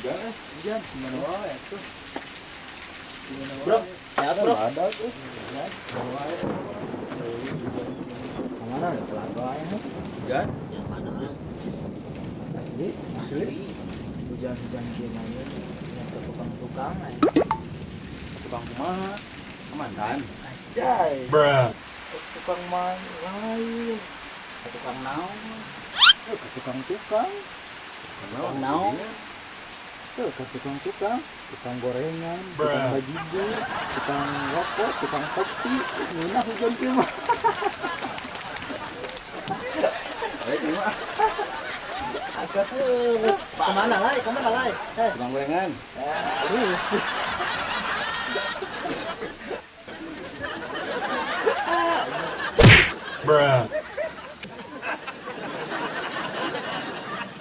Hujan hujan gimana wae tuh. Bro, sehat bro. Ada tuh. Kemana ada pelan wae? Hujan. Yang mana? Asli, asli. Hujan-hujan gimana? Yang ke tukang-tukang. Tukang kumaha? Mantan. Anjay. Bruh. Tukang main lain. Tukang naon? Ke tukang-tukang. Tukang naon? Tuh, ke tukang-tukang, tukang gorengan, tukang bajigur, tukang rokok, tukang kopi. Ngeunah hujan kieu mah. Baik, ini mah. Agak tuh. Kemana lai? Kemana lai? Tukang gorengan. Terus. Bruh.